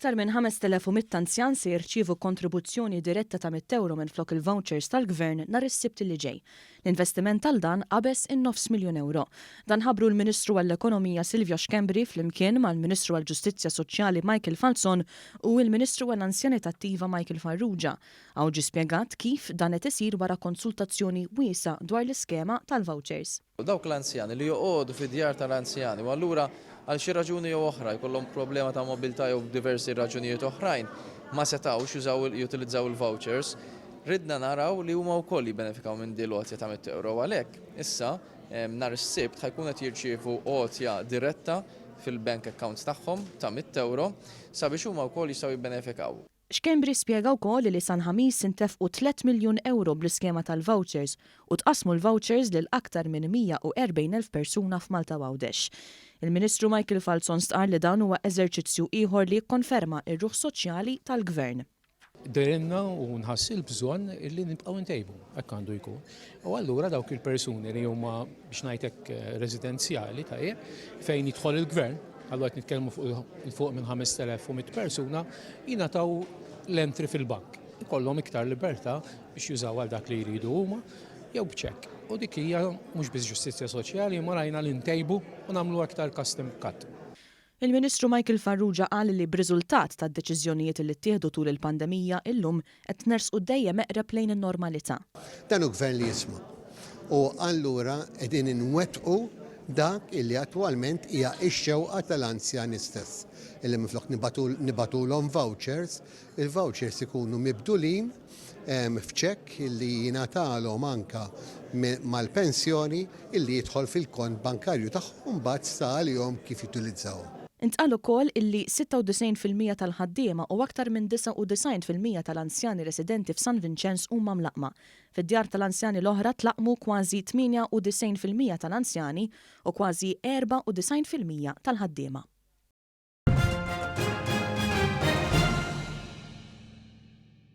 Aktar minn 5,100 anzjan se jirċievu kontribuzzjoni diretta ta' €100 minflok il-vouchers tal-Gvern nhar is-Sibt li ġej. L-investiment għal dan qabeż in-nofs miljun ewro. Dan ħabbru l-Ministru għall-Ekonomija Silvio Schembri flimkien mal-Ministru għall-Ġustizzja Soċjali Michael Falzon u l-Ministru għall-Anzjanità Attiva Michael Farrugia. Hawn ġie spjegat kif dan qed isir wara konsultazzjoni wiesgħa dwar l-iskema tal-vouchers. Dawk l-anzjani li joqogħdu fid-djar tal-anzjani u allura għal xi raġuni jew oħra jkollhom problema ta' mobilità jew diversi raġunijiet oħrajn ma setgħux jużaw jutilizzaw il-vouchers, ridna naraw li huma wkoll jibbenefikaw minn din l-għotja ta' €100 u għalhekk issa nhar is-Sibt ħa jkunu qed jirċievu għotja diretta fil-bank accounts tagħhom ta' €100 sabiex huma wkoll jistgħu jibbenefikaw. Schembri spjega wkoll li sal-Ħamis intefqu €3 miljun bl-iskema tal-vouchers u tqassmu l-vouchers lil aktar minn 140,000 persuna f'Malta u Għawdex. Il-Ministru Michael Falzon stqarr li dan huwa eżerċizzju ieħor li jikkonferma r-ruħ soċjali tal-Gvern. Dehrilna u nħass il-bżonn illi nibqgħu ntejbu, hekk għandu jkun. U allura dawk il-persuni li huma biex ngħidlek residenzjali tajjeb fejn jidħol il-gvern, allura qed nitkellmu fuq fuq minn 5100 persuna, jingħataw l-entry fil-bank. Ikollhom iktar libertà biex jużaw għal dak li jridu huma jew b'ċekk. U dik hija mhux biss ġustizzja soċjali, imma rajna li ntejbu u nagħmlu aktar custom cut. Il-Ministru Michael Farrugia qal li b'riżultat tad-deċiżjonijiet li ttieħdu tul il-pandemija illum qed nersqu dejjem eqreb lejn in-normalità. Dan hu gvern li jisma'. U allura qegħdin inwettqu dak illi attwalment hija x-xewqa tal-anzjani stess. Illi minflok nibagħtulhom vouchers, il-vouchers ikunu mibdulin f'ċekk illi jingħatalhom anka mal-pensjoni illi jidħol fil-kont bankarju tagħhom mbagħad sta għalihom kif jutilizzawhom. Intqal ukoll illi 96% tal-ħaddiema u aktar minn 99% tal-anzjani residenti f'San Vinċenz huma mlaqqma. Fid-djar tal-anzjani l-oħra tlaqqmu kważi 98% tal-anzjani u kważi 94% tal-ħaddiema.